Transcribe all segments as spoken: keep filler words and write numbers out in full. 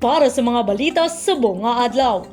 Para sa mga balita subong nga adlaw.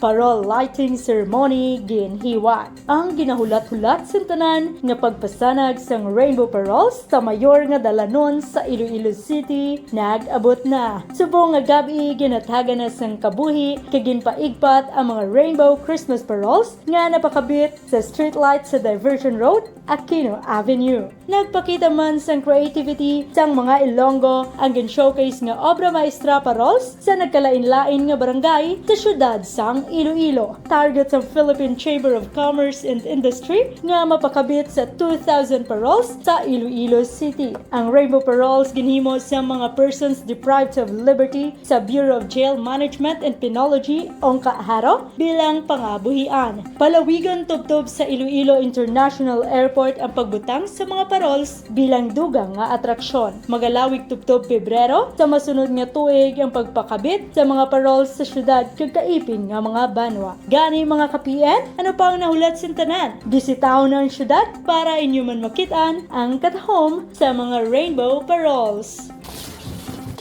Parol lighting ceremony ginhiwat. Ang ginahulat-hulat sang tanan nga pagpasanag sang Rainbow Parols sa mayor nga dalanon sa Iloilo City nag-abot na. Subong nga gab-i, ginhatagan na sang kabuhi kag ginpaigpat ang mga Rainbow Christmas Parols nga napakabit sa streetlight sa Diversion Road, Aquino Avenue. Nagpakita man sang creativity sang mga Ilonggo ang gin-showcase nga obra maestra parols sa nagkalain-lain nga barangay sa siyudad sang Iloilo. Target sang Philippine Chamber of Commerce and Industry nga mapakabit sa two thousand parols sa Iloilo City. Ang Rainbow Parols ginhimo sa mga persons deprived of liberty sa Bureau of Jail Management and Penology, o ang haro, bilang pangabuhian. Palawigon tubtob sa Iloilo International Airport ang pagbutang sa mga parols bilang dugang nga atraksyon. Magalawig tubtob Pebrero sa masunod nga tuig ang pagpakabit sa mga parols sa siyudad kag kaipin nga mga banwa. Gani, mga ka-P N, ano pa ang nahulat sa tanan? Bisitahon na ang siyudad para inyo man makit-an ang katahom sa mga Rainbow Parols.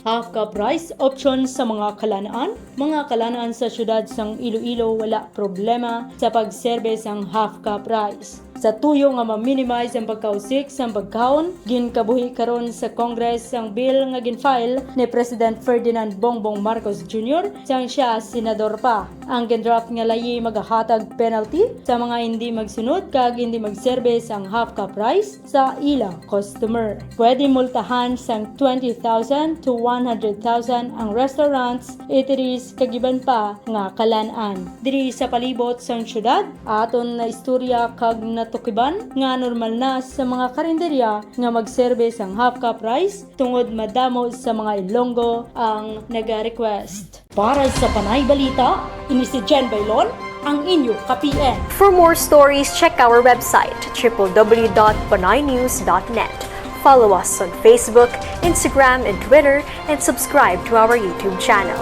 Half cup rice option sa mga kalan-an. Mga kalan-an sa siyudad sang Iloilo wala problema sa pagserbe sang half cup rice. Sa tuyo nga ma-minimize ang pagkausik sang pagkaon, ginkabuhi karon sa Congress ang bill nga gin-file ni President Ferdinand Bongbong Marcos Junior sang siya senador pa. Ang gin-draft nga layi magahatag penalty sa mga hindi magsunod kag hindi magserbe sang half cup rice sa ila customer. Pwede multahan sang twenty thousand to one hundred thousand ang restaurants, eateries, kag iban pa nga kalan-an. Diri sa palibot sang siyudad, aton naistorya kag natukiban nga normal na sa mga karinderya nga magserbe sang half cup rice tungod madamo sa mga Ilonggo ang naga-request. Para sa Panay Balita, ini si Jen Bailon, ang inyo ka-P N. For more stories, check our website, triple w dot panaynews dot net. Follow us on Facebook, Instagram, and Twitter, and subscribe to our YouTube channel.